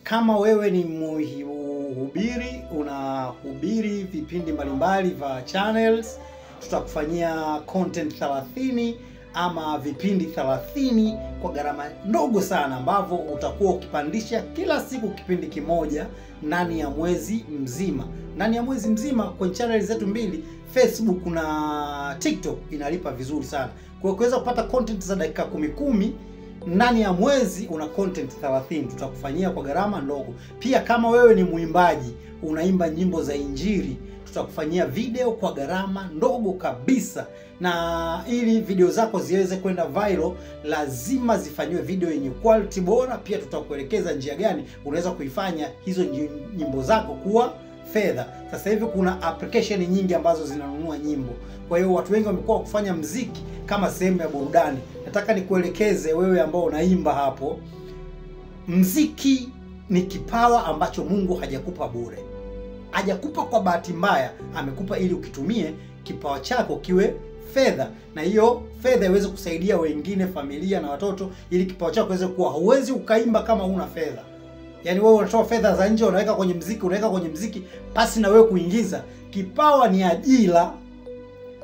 Kama wewe ni mhubiri, unahubiri vipindi mbalimbali vya channels, tutakufanyia content 30 ama vipindi 30 kwa gharama ndogo sana, ambavyo utakuwa ukipandisha kila siku kipindi kimoja ndani ya mwezi mzima. Ndani ya mwezi mzima kwenye channel zetu mbili, Facebook na TikTok, inalipa vizuri sana. Kwa kuweza kupata content za dakika 10 ndani ya mwezi una content 30, tutakufanyia kwa gharama ndogo. Pia kama wewe ni mwimbaji, unaimba nyimbo za Injili, tutakufanyia video kwa gharama ndogo kabisa. Na ili video zako ziweze kwenda viral, lazima zifanyiwe video yenye quality bora. Pia tutakuelekeza njia gani unaweza kuifanya hizo nyimbo zako kuwa fedha. Sasa hivi kuna application nyingi ambazo zinanunua nyimbo. Kwa hiyo watu wengi wamekuwa kufanya mziki kama sehemu ya burudani. Nataka nikuelekeze wewe ambao unaimba hapo, mziki ni kipawa ambacho Mungu hajakupa bure. Hajakupa kwa bahati mbaya, amekupa ili ukitumie kipawa chako kiwe fedha, na hiyo fedha iweze kusaidia wengine, familia na watoto, ili kipawa chako kiweze kuwa. Huwezi ukaimba kama huna fedha. Yaani wewe unatoa fedha za nje unaweka kwenye mziki, unaweka kwenye mziki pasi na wewe kuingiza. Kipawa ni ajira.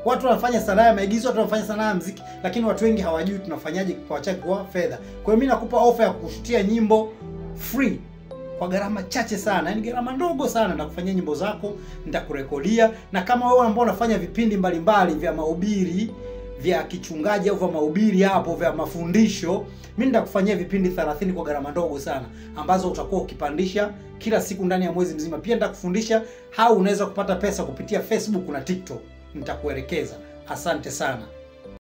Watu wanafanya sanaa ya maigizo, watu wanafanya sanaa ya mziki, lakini watu wengi hawajui tunafanyaje kipawa chake kwa fedha. Kwa hiyo mimi nakupa ofa ya kushutia nyimbo free kwa gharama chache sana, yaani gharama ndogo sana. Nitakufanyia nyimbo zako, nitakurekodia. Na kama wewe ambao unafanya vipindi mbalimbali vya mahubiri, vya kichungaji au vya mahubiri hapo vya mafundisho, mimi nitakufanyia vipindi 30 kwa gharama ndogo sana, ambazo utakuwa ukipandisha kila siku ndani ya mwezi mzima. Pia nitakufundisha how unaweza kupata pesa kupitia Facebook na TikTok, nitakuelekeza. Asante sana.